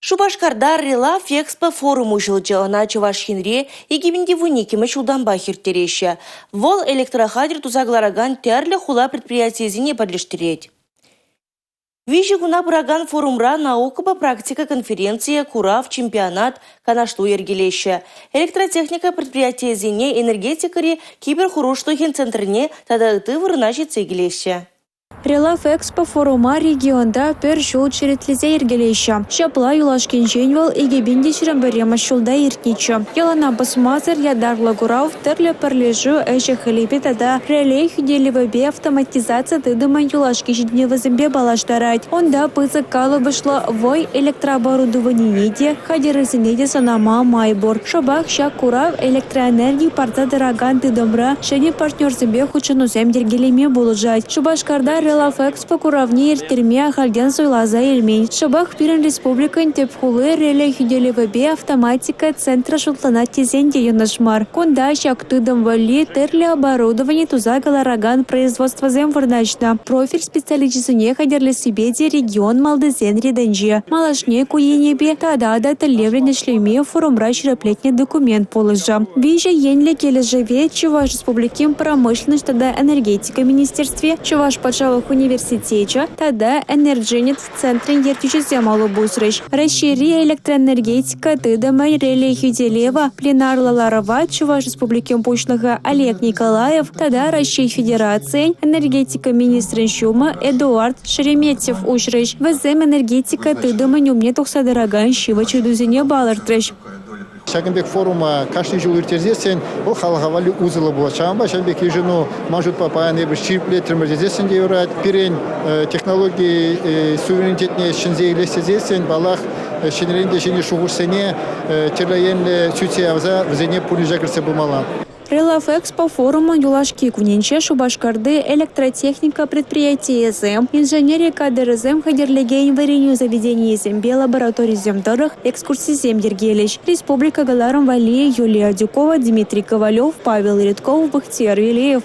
Шупашкарта Релаф Экспо форум уҫӑлчӗ. Ӑна Чӑваш Енре 2012-мӗш ҫултанпах ирттереҫҫӗ. Вӑл электрохатӗр туса кӑларакан тӗрлӗ хула предприятийӗсене пӗрлештерет. Виҫӗ куна пыракан форумра наукӑпа практика конференцийӗ, курав, чемпионат, канашлу йӗркелеҫҫӗ. Электротехника предприятийӗсене, энергетикӑри киберхӑрушлӑхӗн центрне тата ытти вырӑна ҫитсе килеҫҫӗ. «Релаф Экспо» форума регионта пӗр ҫул черетлесе йӗркелеҫҫӗ. Ҫапла, юлашкинчен вӑл 2021-мӗш ҫулта иртнӗччӗ. Йӑлана пӑсмасӑр ятарлӑ курав тӗрлӗ пӗрлешӳ ӗҫӗ-хӗлӗпе тата реле хӳтӗлевӗпе автоматизаци тытӑмӗн юлашки ҫитӗнӗвӗсемпе паллаштарать. Унта пысӑк калӑпӑшлӑ вӑй электрооборудованине те, хатӗрӗсене те сӑнама май пур. Шӑпах ҫак курав электроэнерги парса тӑракан тытӑмра ҫӗнӗ партнерсемпе хутшӑнусем йӗркелеме пулӑшать. Шупашкарта «Релаф Экспо» куравне ирттерме ахальтен суйласа илмен. Шӑпах пирӗн республикӑн тӗп хули реле хӳтӗлевӗпе автоматика центрӗ шутланать тесен те йӑнӑш мар. Кунта ҫак тытӑм валли тӗрлӗ оборудовани туса кӑларакан производствӑсем вырнаҫнӑ. Профиль специалисчӗсене хатӗрлессипе те регион малтисен ретӗнче. Малашне ку енӗпе тата та тӗллевлӗн ӗҫлеме форумра ҫирӗплетнӗ документ пулӑшӗ. Виҫӗ енлӗ килӗшӗве Чӑваш Республикин промышленноҫ тата энергетика министерстви, Чӑваш патшалӑх университечӗ тата Энерджинет центрӗн ертӳҫисем алӑ пусрӗҫ. Раҫҫейри электроэнергетика тытӑмӗн реле хӳтӗлевӗ пленарлӑ ларӑва Чӑваш Республикин Пуҫлӑхӗ Олег Николаев тата Раҫҫей Федерацийӗн энергетика министрӗн ҫумӗ Эдуард Шереметьев уҫрӗҫ. Вӗсем энергетика тытӑмӗн умне тухса тӑракан ҫивӗч ыйтусене палӑртрӗҫ. Ҫакӑн пек форума кашни ҫул ирттерсессӗн вӑл халӑха валли усӑллӑ пулать. Ҫавӑнпа ҫавӑн пек йышӑну ман шутпа паян эпир ҫирӗплетрӗмӗр тесессӗн те юрать. Пирӗн технологи суверенитетне ҫӗнсе илес тесессӗн, паллах, ҫӗнӗрен те ҫӗнӗ шухӑшсене тӗрлӗ енлӗ сӳтсе явса вӗсене пурнӑҫа кӗртсе пымалла. «Релаф Экспо» форумӑн юлашки кунӗнче Шупашкарти электротехника предприятийӗсем, инженери кадрӗсем хатӗрлекен вӗренӳ заведенийӗсемпе лабораторисем тӑрӑх экскурсисем йӗркелӗҫ. Республика кӑларӑм валли Юлия Адюкова, Дмитрий Ковалев, Павел Редков, Бахтияр Велеев.